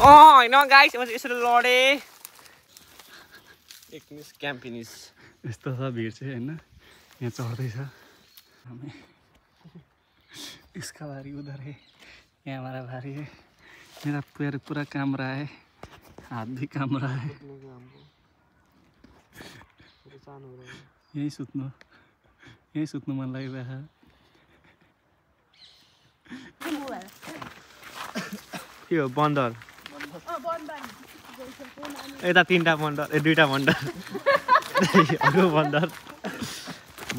होइन गाइस म यसरी लडे एक मिस क्याम्प फिनिस यस्तो छ भिड चाहिँ होइन यहाँ चढ्दैछ इसका बारी उधर है यहाँ हमारा भारी है मेरा पैर पूरा काम रहा है हाथ भी काम रहा है यही सुत्नु मन लागिरहेको के हो बन्दर यता 3टा बन्दर 2टा बन्दर अरू बन्दर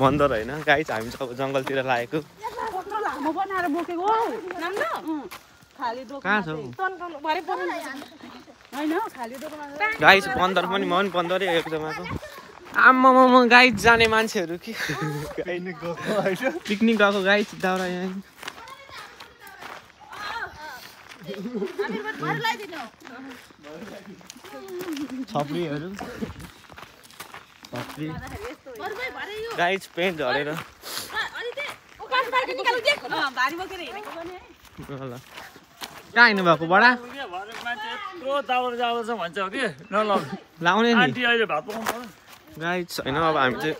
बन्दर होइन गाइस हामी जङ्गलतिर लागेको कहाँ छ गाइस बन्दर पनि म पनि बन्दरै एकदमको आम्मामा गाइस जाने मान्छेहरू के पिकनिक गएको गाइस दाउरा यहाँ छप्रीहरू गाइस पेन्ट झरेर कहाँ हिँड्नु भएको बडा लाउने नि गाइस होइन अब हामी चाहिँ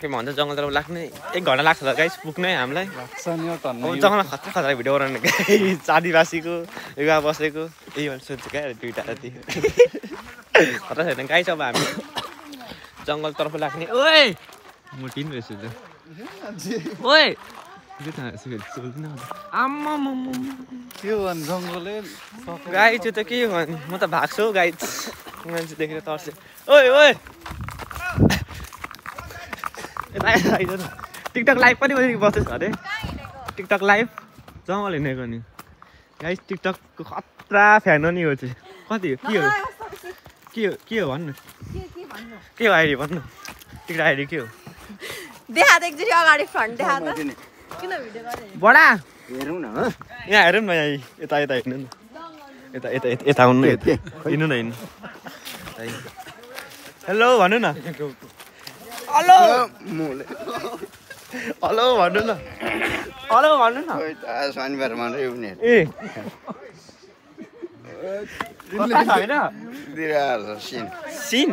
के भन्छ जङ्गलतिर लाग्ने 1 घन्टा लाग्छ होला गाइस पुग्नै हामीलाई जङ्गलमा खतरा खतरा भिडियो बनाउने गाइस आदिवासीको युवा बसेको यही भने सोध्छु क्या 2टा जति खतरा छैन गाइस अब हामी जङ्गलतर्फ लाग्ने ओए म टिन रहेछु त ओए के भन्नु जङ्गलले गाई चाहिँ त के भन्नु म त भाग्छु हौ गाई मान्छे देखेर तर्से ओए ओए टिकटक लाइभ पनि बस्दैछ अरे टिकटक लाइभ जङ्गल हिँडेको नि गाइस टिकटकको खतरा फ्यान हो नि यो चाहिँ कति हो के हो भन्नु के हो आइडी भन्नु टिकटक आइडी के हो देखा त एकचोटि अगाडि फ्रन्ट देखा त किन भिडियो गरे बडा हेरौँ न यहाँ हेरौँ न यहाँ यता हिँड्नु न यता हुनु हिँड्नु न हिँड्नु हेलो भन्नु न हेलो हेलो भन्नु न हेलो भन्नु न शनिबार मात्रै हुने ए होइन सिन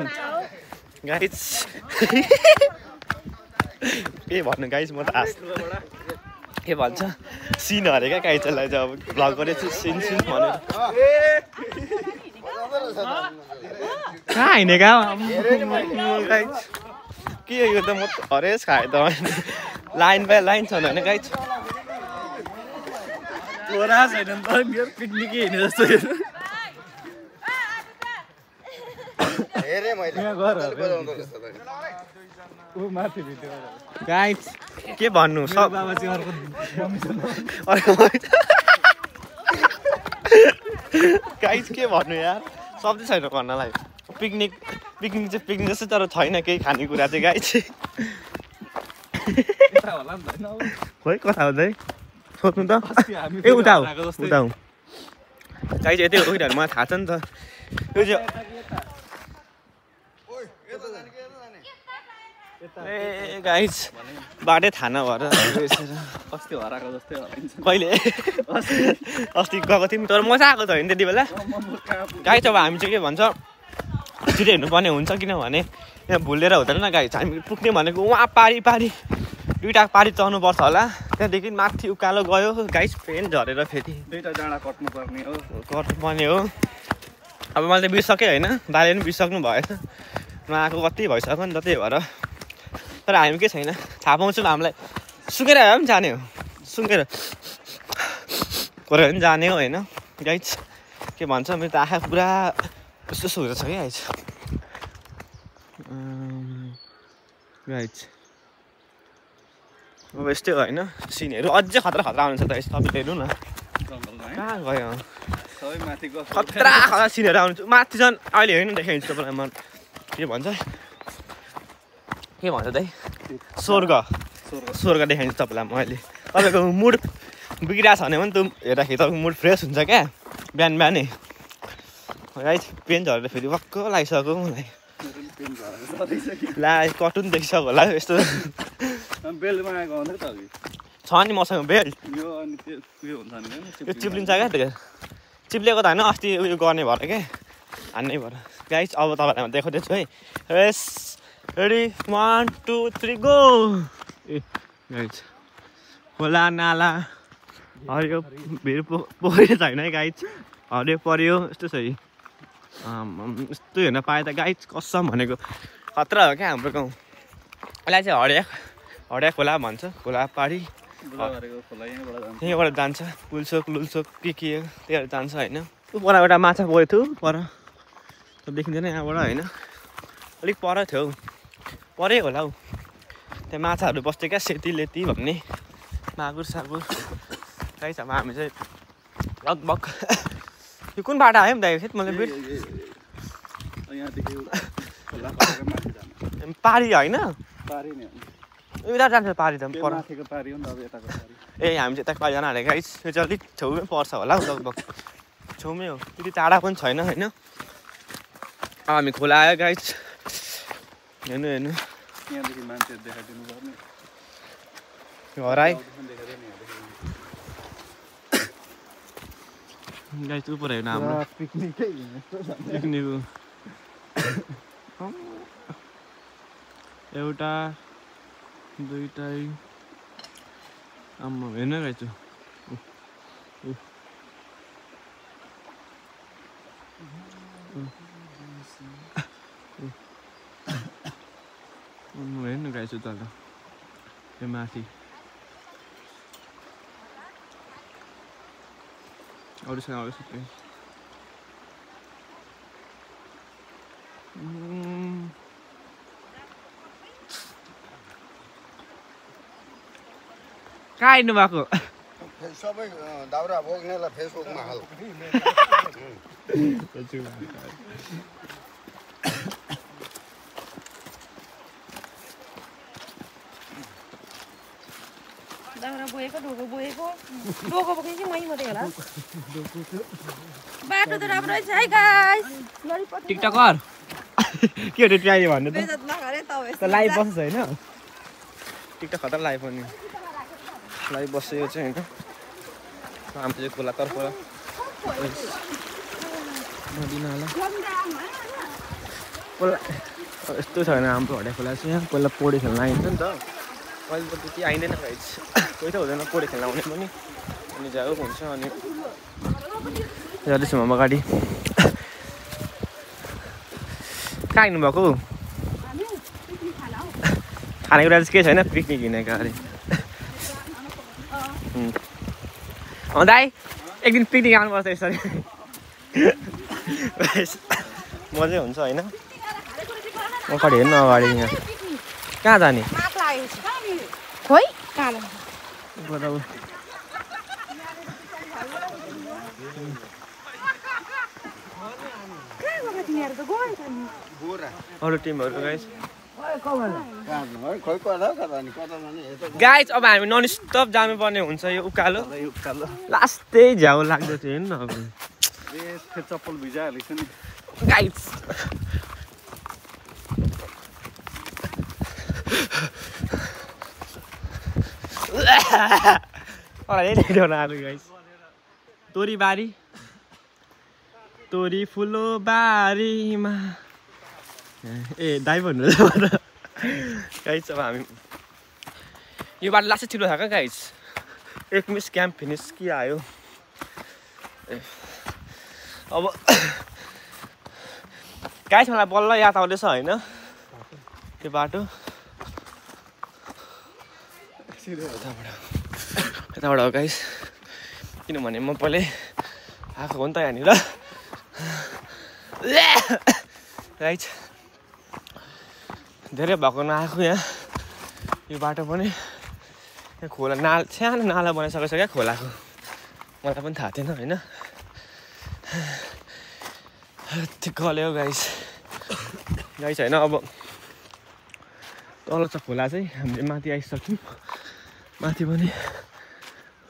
गाइस के भन्नु गाइस म त के भन्छ सिन अरे क्या गाइसलाई चाहिँ अब भ्लग गरेको छु सिन भनेर कहाँ हिँडेका गाइस के यो त म हरेस खाएँ त लाइन बाई लाइन छ होइन गाइस छैन नि त पिकनिकै हिँडे जस्तो गाइस के भन्नु सब गाइस के भन्नु यार सब्जी छैन भन्नलाई पिकनिक चाहिँ जस्तो तर छैन केही खानेकुरा चाहिँ गाइस खोइ कता हुँदै सोध्नु त ए उता हो गाइस यतै हो किनभने मलाई थाहा छ नि त यो चाहिँ ए गाइस बाटै थाहा नभएर अस्ति हराएको जस्तै कहिले अस्ति गएको थियौँ तर मजा आएको छ होइन त्यति बेला गाइस अब हामी चाहिँ के भन्छ छिटो हेर्नुपर्ने हुन्छ किनभने यहाँ भुलेर हुँदैन न गाइस हामी पुग्ने भनेको उहाँ पारी 2टा पारी चढ्नुपर्छ होला त्यहाँदेखि माथि उकालो गयो गाइस पेन झरेर फेरि 2टा डाँडा कट्नुपर्ने हो अब मैले त बिर्सकेँ होइन दाले पनि बिर्सक्नु भएछ नआएको कति भइसक्यो नि त त्यही भएर तर हामी के छैन थाहा पाउँछौँ हामीलाई सुकेर भए पनि जाने हो सुकेर गरेर पनि जाने हो होइन गाइस के भन्छ मेरो त आँखा पुरा कस्तो हुँदैछ कि गाइस गाइस अब यस्तै हो होइन सिनहरू अझै खतरा आउँछ त यस्तो तपाईँले हेर्नु न कहाँ गयो खतरा सिनहरू आउँछ माथि झन् अहिले हेर्नु देखाइदिन्छु तपाईँलाई म के भन्छ दाइ स्वर्ग देखाइदिन्छु तपाईँलाई म अहिले तपाईँको मुड बिग्रिरहेको छ भने पनि त्यो हेर्दाखेरि तपाईँको मुड फ्रेस हुन्छ क्या बिहानै गाइस पेन झरेर फेरि वक्क लागिसक्यो मलाई ला कटुन देखिसक्यो होला यस्तो छ नि मसँग बेल्ट यो चिप्लिन्छ क्या त्यो चिप्लेको त होइन अस्ति उयो गर्ने भएर के हान्नै भएर गाइस अब तपाईँलाई देखाउँदैछु है यस रेडी 1 2 3 गो ए गाइस खोला नाला हरियो भिर पोखरी छैन है गाइस हरियो पर्यो यस्तो छ है यस्तो हेर्न पाए त गाइस कसम भनेको खतरा हो क्या हाम्रो गाउँ यसलाई चाहिँ हडिया खोला भन्छ खोला पाडी यहीँबाट जान्छ पुलचोक लुलचोक के त्यहीबाट जान्छ होइन पर एउटा माछा गएको थियो पर देखिँदैन यहाँबाट होइन अलिक पर थियो परै होला हौ त्यहाँ माछाहरू बस्थ्यो क्या सेती लेती भन्ने मागुर सागुर गाइस अब हामी चाहिँ लगभग यो कुन बाटो आयो नि दाइ खेत मलाई पारी होइन उता जान्छ पारी त ए हामी चाहिँ यता पारिजान हालेको गाइस यो चाहिँ अलिक छेउमै पर्छ होला हौ लगभग छेउमै हो त्यति टाढा पनि छैन होइन अब हामी खोला आयो गाइस हेर्नु घर आयो गाइस उपर हेर्नु हाम्रो पिकनिक एउटा दुईटै आम्मा हेर्नु गाइस हेर्नु गाइस उता त त्यो माथि अरूसँग अरू सबै कहाँ हिँड्नु भएको सबै दाउरा बोक्नेलाई फेसबुकमा हाल दाउरा बोकेको ढोको बोकेको कि मै मात्रै होला बाटो त राम्रो छ है गाइस टिकटकर के हो ट्राई भन्नु त लाइभ बस्छ होइन टिकटक खतरा लाइभ पनि लाइभ बस्छ यो चाहिँ होइन हाम्रो चाहिँ खोलातर्फ नदी नाला यस्तो छ भने हाम्रो हडिया खोला चाहिँ यहाँ पहिला पौडी खेल्न आइन्छ नि त अहिले त त्यति आइँदैन गाइस कोही त हुँदैन पौडी खेल्न आउने पनि अनि जाऊ हुन्छ अनि जाँदैछौँ हम अगाडि कहाँ हिँड्नु भएको खानेकुरा चाहिँ के छैन पिकनिक हिँडेको अरे दाइ एक दिन पिकनिक आउनुपर्छ यसरी मजै हुन्छ होइन अगाडि हेर्नु अगाडि यहाँ कहाँ जाने खोइ कहाँ अरू टिमहरू गाइस अब हामी नन स्टप जानुपर्ने हुन्छ यो उकालो लास्टै झ्याउ लाग्दो थियो हेर्नु अब चप्पल भिजाइहालेको छ नि गाइस गाइस तोरी फुलो बारीमा ए दाइ भन्नु गाइस अब हामी यो बाटो लास्टै ठुलो छ क्या गाइस एक मिस क्याम्प फिनिस कि आयो अब गाइस मलाई बल्ल याद आउँदैछ होइन त्यो बाटो यताबाट हो गाइस किनभने म पहिल्यै आएको हो नि त यहाँनिर गाइस धेरै भएको नआएको यहाँ यो बाटो पनि यहाँ खोला सानो नाला बनाइसकेको छ क्या खोलाको मलाई पनि थाहा थिएन होइन गल्यो गाइस होइन अब तल छ खोला चाहिँ हामीले माथि आइसक्यौँ माथि पनि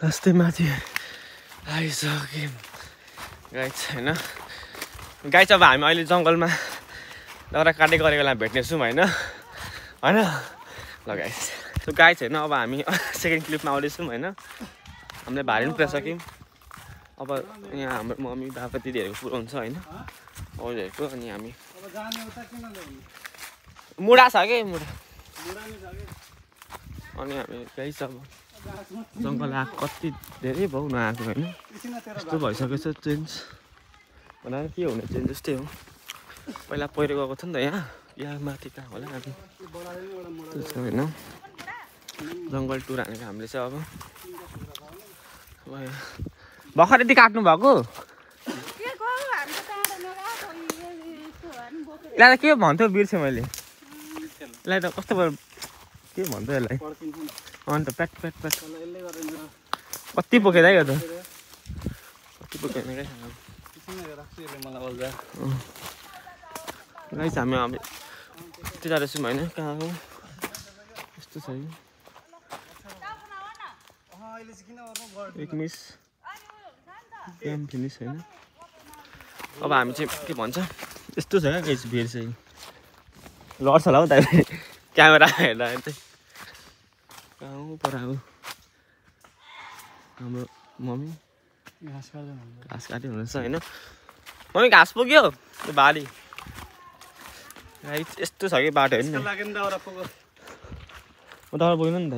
लास्टै माथि आइसक्यौँ गाइस होइन गाइस अब हामी अहिले जङ्गलमा दाउरा काट्दै गरेको बेला भेट्नेछौँ होइन ल गाइस सो गाइस होइन अब हामी सेकेन्ड क्लिपमा आउँदैछौँ होइन हामीले भारी पनि पुऱ्याइसक्यौँ अब यहाँ हाम्रो मम्मी बाबा दिदीहरूको कुरो हुन्छ होइन अरूहरूको अनि हामी मुढा छ कि मुढा अनि हामी गाइस अब जङ्गल आएको कति धेरै भयो नआएको होइन यस्तो भइसकेको छ चेन्ज भनेर के हुने चेन्ज जस्तै हो पहिला पहिरो गएको थियो नि त यहाँ माथि कहाँ होला हामी होइन जङ्गल टुर हानेको हामीले चाहिँ अब भर्खर यति काट्नु भएको यसलाई के भन्थ्यो बिर्सेँ मैले यसलाई त कस्तो के भन्छ यसलाई अन्त प्याट प्याट प्याट कति बोकेर यो त कति बोकेन क्या गाइस हामी अब यति जाँदैछौँ होइन कहाँ हो यस्तो छ एक मिस गेम फिनिस होइन अब हामी चाहिँ के भन्छ यस्तो छ क्या गाइस भिड चाहिँ लड्छ होला हौ त क्यामेरा हेर्दा चाहिँ कहाँ हो पर अब हाम्रो मम्मी घाँस काट्यो हुनुहुन्छ होइन मम्मी घाँस पुग्यो त्यो बारी यस्तो छ कि बाटो होइन दाउरा पुग्नु नि त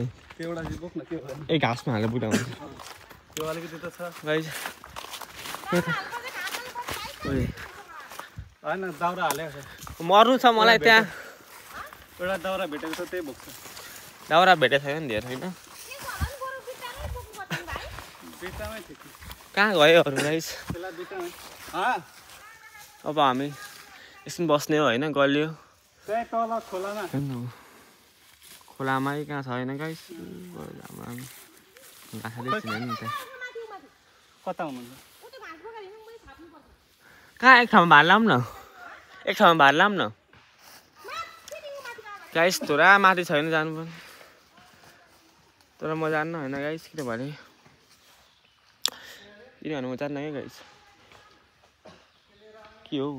ए घाँसमा हालेर पुग्दा हुन्छ मर्नु छ मलाई त्यहाँ एउटा दाउरा भेटेको छ त्यही भोग्छ दाउरा भेटेको छैन नि धेरै होइन कहाँ गयो अरू गाइस अब हामी यसमा बस्ने हो होइन गलियो खोलामै कहाँ छ होइन गाइस कता हुनुहुन्छ कहाँ एक ठाउँमा भार लाऊँ न एक ठाउँमा भार लाऊँ न गाइस थोडा माथि छैन जानुपर्ने तर म जान्न होइन गाइस किनभने म जान्न है गाइस के हो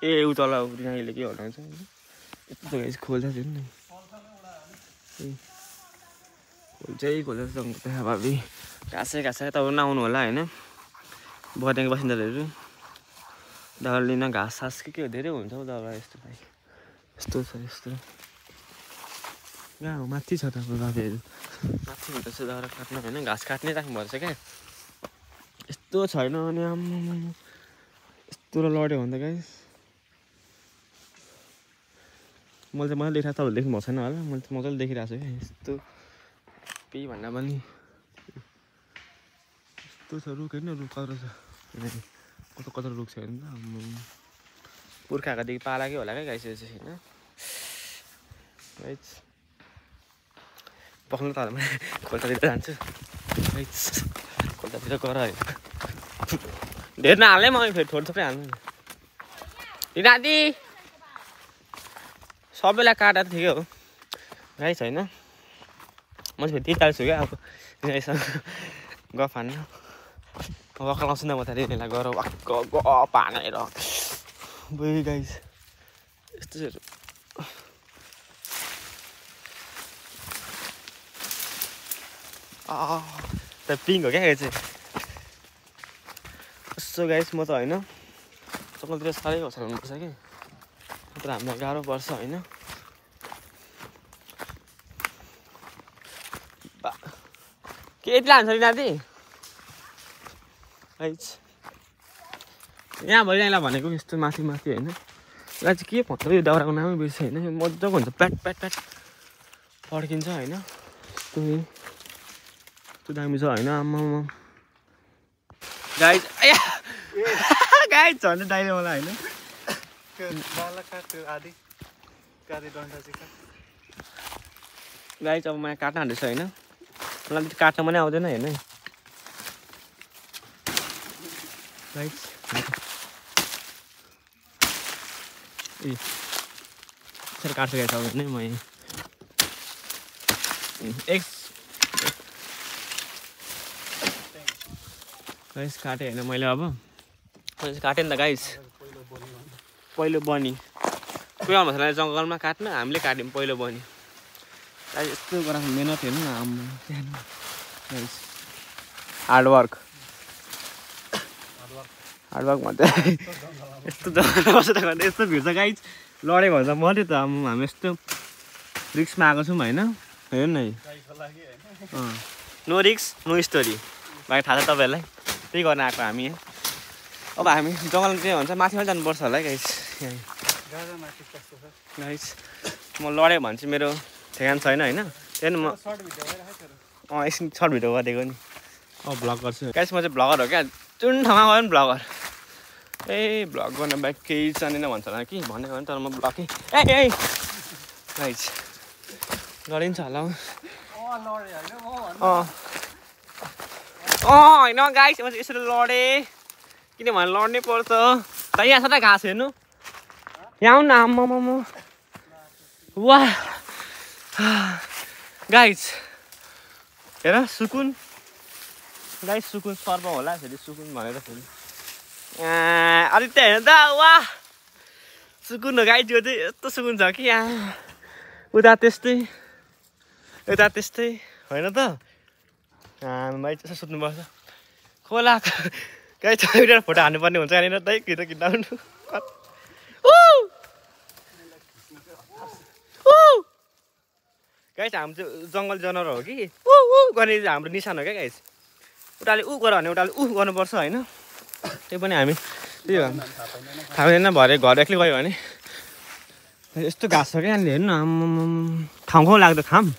ए उ तल यहाँले के हटाउँछ यस्तो गाइस खोल्छ नि खोल्छ भाबी घाँसै तपाईँ नआउनु होला होइन बटेको बसिन्दाहरू दाउराले घाँस सास के धेरै हुन्छ हौ दाउरा यस्तो भाइ यस्तो छ यस्तो कहाँ हो माथि छ त बाबीहरू माथि हुँदैछ दाउरा काट्न होइन घाँस काट्नै राख्नुपर्छ क्या यस्तो छैन अनि आम्मामा यस्तो लड्यो भने त गाइस मैले चाहिँ मजाले देखिरहेको तपाईँहरू देख्नु भएको छैन होला मैले चाहिँ मजाले देखिरहेको छु क्या यस्तो केही भन्दा पनि यस्तो छ रुख होइन रुख कत्रो छ कस्तो कत्रो रुख छ हेर्नु त पुर्खाकोदेखि पालाकै होला क्या गाइस चाहिँ होइन गाइस पक्नु त खोल्टातिर जान्छु खोल्टातिर गर होइन धेरै नहाल्ने म फेरि थोरै थोरै हाल्नु राति सबैलाई काटेर ठिकै हो गाइस होइन म चाहिँ फेरि त्यही चाल्छु क्या अब यिनीहरूसँग गफ हान्न वक्क लाउँछु नि त म त यिनीहरूलाई गएर वाक्क गफ हानेर बुझ्यो गाइस यस्तो त पिङ्क हो क्या यो चाहिँ यसो गाइस म त होइन जङ्गलतिर साह्रै होस् हुनुपर्छ कि तर हामीलाई गाह्रो पर्छ होइन के यति लान्छ नि दादी यहाँ भयो यहाँलाई भनेको यस्तो माथि माथि होइन यसलाई चाहिँ के भन्छ यो दाउराको नामै बिर्छ होइन मजाको हुन्छ प्याट प्याट प्याट पड्किन्छ होइन यस्तो दामी छ होइन आम्मा गाइस गाइस झन् दाइले मलाई होइन गाइस अब मलाई काट्न हान्दैछ होइन मलाई काट्न पनि आउँदैन हेर्नु गाइस ए यसरी काट्छु गाइस अब होइन म गाइस काटेँ होइन मैले अब काटेँ नि त गाइस पहिलो बनी कोही आउनु छ जङ्गलमा काट्न हामीले काट्यौँ पहिलो बनी गाइस यस्तो गराएको मिहिनेत हेर्नु न आम्मा गाइस हार्डवर्क भन्छ यस्तो जग्गा बसेर गर्दा यस्तो भिड छ गाइज लडे भन्छ मऱ्यो त हामी यस्तो रिक्समा आएको छौँ होइन हेर्नु न नो रिक्स नो स्टोरी बाँकी थाहा छ तपाईँहरूलाई त्यही गर्न आएको हामी अब हामी जङ्गल के भन्छ माथिमा जानुपर्छ होला है गाइज गाइज म लडेँ भने चाहिँ मेरो ठेगान छैन होइन त्यही म एकछिन सर्ट भिडियो गरिदिएको नि भ्लग गर्छु गाइज म चाहिँ भ्लगर हो क्या जुन ठाउँमा गयो नि भ्लगर भ्लग गर्न बाहेक केही जानेन भन्छ होला कि भनेको भने तर म भ्लगै गाइज गरिन्छ होला होइन गाइस म चाहिँ यसरी लडेँ किनभने लड्नै पर्छ त यहाँ छ त घाँस हेर्नु यहाँ आउनु न आम्मामा वाह गाइस हेर सुकुन गाइस सुकुन सर्प होला फेरि सुकुन भनेर फेरि आदित्य हेर्नु त वाह सुकुन हो गाइस यो चाहिँ यस्तो सुकुन छ कि यहाँ उता त्यस्तै होइन त भाइ त्यसो सुत्नुपर्छ खोला गाई एउटा फोटो हान्नुपर्ने हुन्छ यहाँनिर दाइ कि त किन्नु गाइस हाम्रो चाहिँ जङ्गल जनावर हो कि गर्ने हाम्रो निशान हो क्या गाइस उताले गर भने उताले गर्नुपर्छ होइन त्यही पनि हामी त्यही हो थाहा छैन भरे घर एक्लै गयो भने यस्तो घाँस छ क्या यहाँनिर हेर्नु न ठाउँ लाग्दो खाम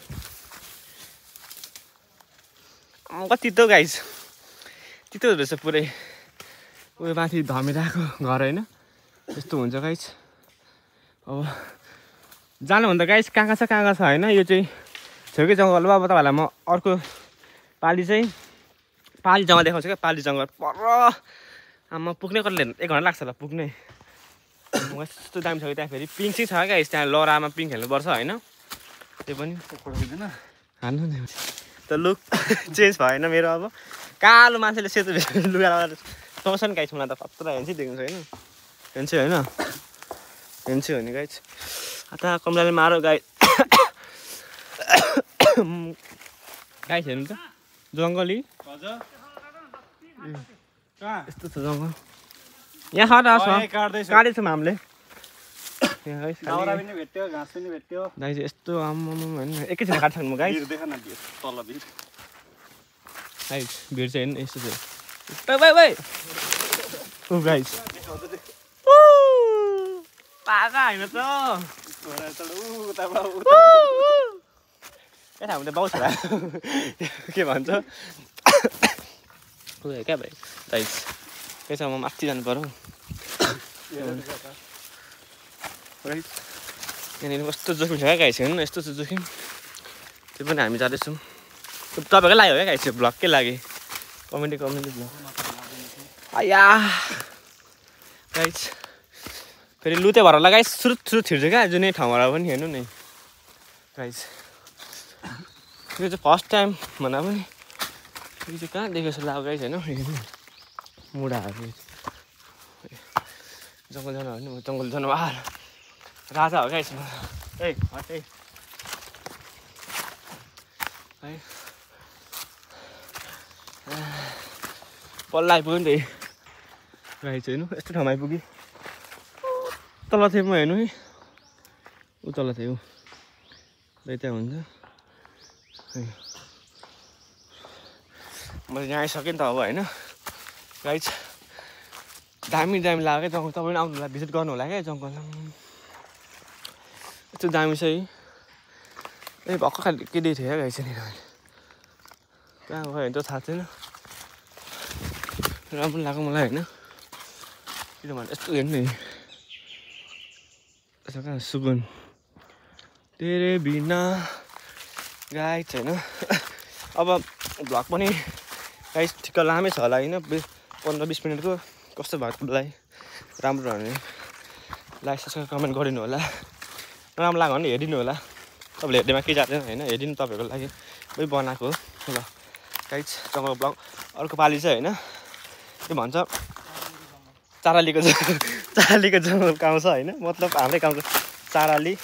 कति तितो गाइस तितो रहेछ पुरै उयो माथि धमिरहेको घर होइन यस्तो हुन्छ गाइस अब जानुभन्दा गाइस कहाँ छ होइन यो चाहिँ छेउकै जङ्गल हो अब तपाईँहरूलाई म अर्को पालि जङ्गल देखाउँछु क्या पाली जङ्गल पर आमा पुग्नै कतिले 1 घन्टा लाग्छ होला पुग्नै यस्तो दामी छ कि त्यहाँ फेरि पिङ चाहिँ छ क्या त्यहाँ लहरामा पिङ खेल्नुपर्छ होइन त्यो पनि हाल्नु नि त लुक चेन्ज भएन मेरो अब कालो मान्छेले सेतो लुगा लगाएर पाउँछ नि गाइस मलाई त खतरा हेर्छ देख्नु होइन हेर्छु हो नि गाइस आता कमलाले मारो गाइस हेर्नु त जङ्गली यस्तो छ जङ्गल यहाँ काट्दैछौँ हामीले गाइस यस्तो होइन एकैछिन काट्छ म गाइस भिड चाहिँ हेर्नु यस्तो चाहिँ गाइस पाका होइन त हामीले बाउ छोरा के भन्छ क्या भाइ गाइस त्यसो म माथि जानु पर्यो यहाँनिर कस्तो जोखिम छ क्या गाइस हेर्नु न यस्तो छ जोखिम त्यो पनि हामी जाँदैछौँ तपाईँकै लागि हो क्या गाइस भ्लगकै लागि कमेडी भ्लग आया गाइस फेरि लुते भएर होला गाइस सुरुत छिर्छ क्या जुनै ठाउँबाट पनि हेर्नु नि गाइस यो चाहिँ फर्स्ट टाइम भन्दा पनि यो चाहिँ कहाँ देखेको जस्तो लाग्यो गाइस होइन मुढाहरू जङ्गल जनावर राजा हो गाइस है पल्ला आइपुग्यो नि त गाइस हेर्नु यस्तो ठाउँमा आइपुग्यो तल थिएँ म हेर्नु है ऊ तल थियो त्यहाँ हुन्छ म यहाँ आइसकेँ नि त अब होइन गाइस दामी लाग्यो क्या जङ्गल तपाईँ पनि आउनु होला भिजिट गर्नु होला क्या जङ्गल यस्तो दामी छ है भर्खर खालि के दिएको थियो क्या गाइस नि कहाँ गयो भने त थाहा छैन राम्रो लाग्यो मलाई होइन किनभने यस्तो हेर्नु नि यसो कहाँ सुकुन तेरे बिना गाइस होइन अब भ्लग पनि गाइस ठिक्क लामै छ होला होइन 15-20 मिनटको कस्तो भयो तपाईँलाई राम्रो भने लाइक सब्सक्राइब कमेन्ट गरिदिनु होला राम्रो लाग्यो भने हेरिदिनु होला तपाईँले हेर्दैमा केही जाँदैन होइन हेरिदिनु तपाईँहरूको लागि उही बनाएको हो ल गाइस जङ्गल ब्लग अर्को पालि चाहिँ होइन के भन्छ चारालीको जङ्गल गाउँ छ होइन मतलब हाम्रै गाउँको चाराली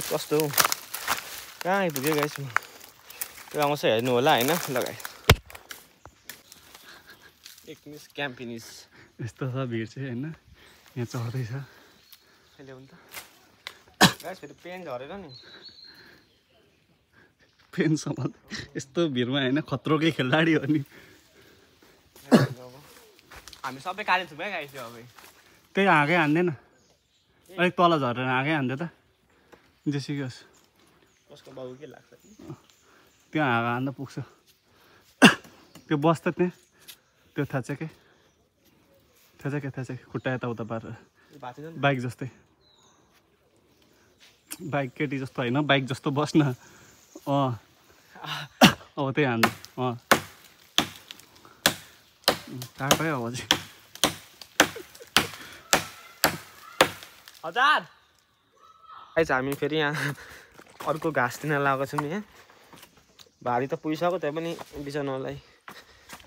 कस्तो हो कहाँ आइपुग्यो गाइस त्यो आउँछ हेर्नु होला होइन ल गाइस पिकनिक क्याम्प फिनिस यस्तो छ भिड चाहिँ होइन यहाँ चढ्दैछ अहिले हुन्छ गाइस फेरि पेन झरेर नि पेनसम्म यस्तो भिडमा होइन खत्रोकै खेलाडी हो नि हामी सबै काले छौँ है गाइस अब त्यही हाँगै हान्दैन अलिक तल झरेर हाँगै हान्दै त जेसुकै होस् कसको बाबु के लाग्छ त्यो हाँगा हान्दा पुग्छ त्यो बस्छ त्यहाँ त्यो थाहा छ के खुट्टा यताउता पारेर बाइक जस्तै बाइक केटी जस्तो होइन बाइक जस्तो बस्न अब त्यही हान्नु टाटै अब चाहिँ हजार हामी फेरि यहाँ अर्को घाँस दिन लगाएको छौँ यहाँ भारी त पुगिसक्यो त्यहाँ पनि बिसाउनुलाई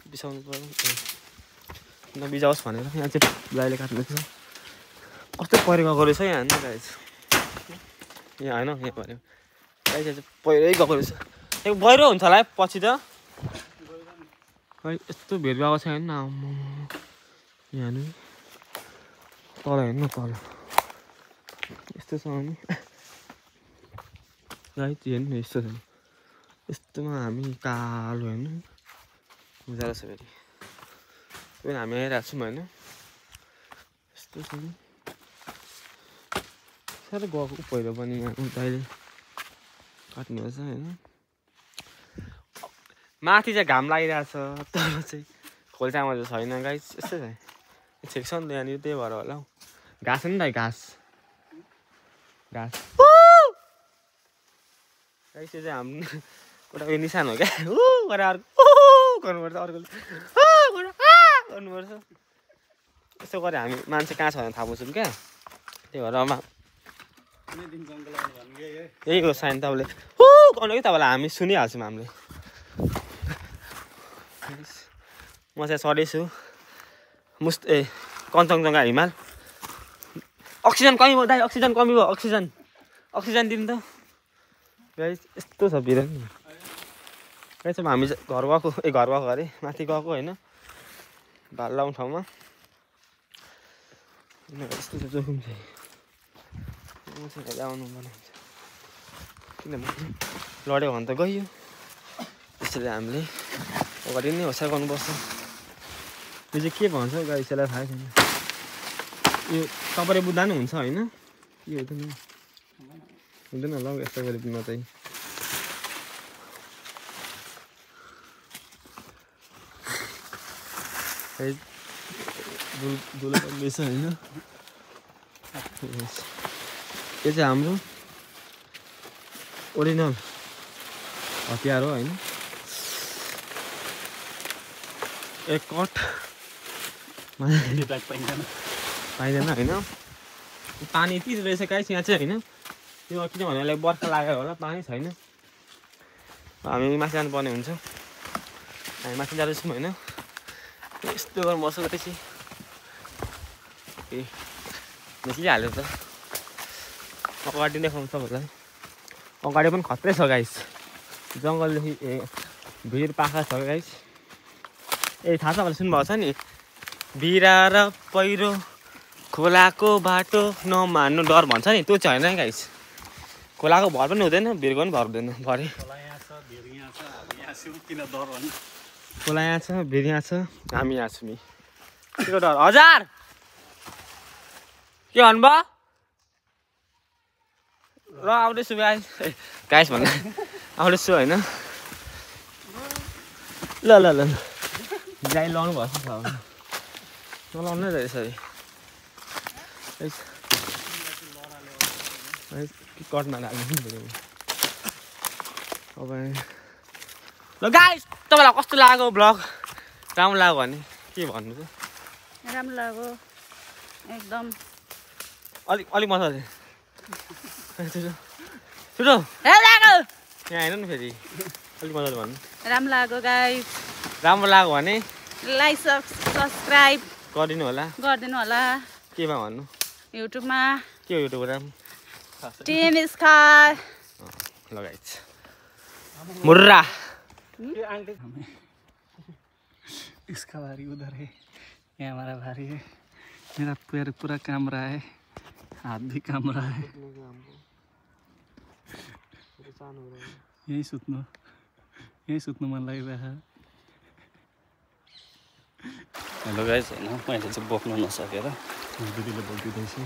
बिसाउनु पर्यो नबिजाओस् भनेर यहाँ चाहिँ गाईले काट्नु छ कस्तो पहिरो गएको रहेछ यहाँ होइन गाई यहाँ होइन यहाँ पऱ्यो गाई चाहिँ पहिरै गएको रहेछ एक पहिरो हुन्छ होला है पछि त खै यस्तो भेट गएको छ होइन यहाँ नि तल हेर्नु तल यस्तो छ नि गाई हेर्नु यस्तो छ यस्तोमा हामी कालो हेर्नु मजा रहेछ फेरि पनि हामी आइरहेको छौँ होइन यस्तो छ नि साह्रो गएको पहिरो पनि यहाँ दाइले काट्नुपर्छ होइन माथि चाहिँ घाम लागिरहेछ तर चाहिँ खोल्सामा चाहिँ छैन गाई यस्तै छ छेक्छ नि त यहाँनिर त्यही भएर होला हौ घाँस नि त घाँस गाई चाहिँ हाम्रो एउटा उयो निशान हो क्या गरेर अर्को गर्नुपर्छ अर्कोले गर्नुपर्छ यस्तो गरेर हामी मान्छे कहाँ छ भने थाहा पाउँछौँ क्या त्यही भएर यही हो साइन तपाईँले गर्नु कि तपाईँलाई हामी सुनिहाल्छौँ हामीले म चाहिँ सरेछु कञ्चनजङ्घा हिमाल अक्सिजन कमी भयो दाइ अक्सिजन कमी भयो अक्सिजन दिनु त गाई यस्तो छ भिड नि गाई चाहिँ हामी घर गएको अरे माथि गएको होइन भाल लाउने ठाउँमा यस्तो छ जोखिम चाहिँ आउनु बनाउँछ किनभने लड्यो भने त गयो त्यसैले हामीले अगाडि नै होसियार गर्नुपर्छ यो चाहिँ के भन्छ गाई यसैलाई थाहा छैन यो तपाईँले बुझ्दा नि हुन्छ होइन के हुँदैन ल यस्तो गरिदिनु चाहिँ दुलैछ होइन यो चाहिँ हाम्रो ओरिजिनल हतियार हो होइन एक कट पाइँदैन होइन पानी यति रहेछ गाइस यहाँ चाहिँ होइन त्यो किनभने यसलाई बर्खा लागेको होला पानी छैन हामी माथि जानुपर्ने हुन्छ हामी माथि जाँदैछौँ होइन यस्तो गरेर बस्छ त्यसै ए निस्किहाल्यो त अगाडि देखाउँछ तपाईँलाई अगाडि पनि खत्रै छ गाइस जङ्गलदेखि भिर पाखा छ गाइस ए थाहा छ भने सुन्नुभएको छ नि भिरा र पहिरो खोलाको बाटो नमान्नु डर भन्छ नि त्यो चाहिँ होइन गाइस खोलाको भर पनि हुँदैन भिरको पनि भर हुँदैन भरे खोला यहाँ छ भिर यहाँ छ हामी यहाँ छौँ नि के डर हजार के भन्नुभयो र आउँदैछु गाइस भन्नु आउँदैछु होइन ल गाई लाउनु भएको छ नलाउनु नै रहेछ कटमा लाग्यो अब ल गाइस तपाईँलाई कस्तो लाग्यो ब्लग राम्रो लाग्यो भने के भन्नु त राम्रो लाग्यो एकदम अलिक मजाले छिटो यहाँ हेर्नु नि फेरि अलिक मजाले भन्नु राम्रो लाग्यो गाइस राम्रो लाग्यो भने लाइक सब्सक्राइब गरिदिनु होला केमा भन्नु युट्युबमा के हो युट्युब नाम टिम स्काई लगाइछ मुर्रा इसका भारी उधर है, ये हमारा भारी है। मेरा पैर पूरा काम रहा है, हाथ भी काम रहा है। यही सुत्नु मन लागिरहेको छ। हेलो गाइस, होइन मैले चाहिँ बोक्नु नसकेर दिदीले बोकिदिँदैछु।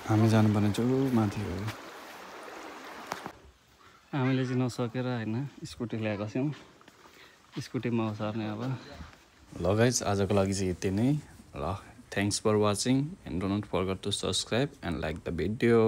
हामी जानुपर्ने चाहिँ माथि हो। हामीले चाहिँ नसकेर होइन स्कुटी ल्याएको छौँ, स्कुटीमा सर्ने अब। ल गाइस, आजको लागि चाहिँ यति नै। ल, thanks for watching and don't forget to subscribe and like the video.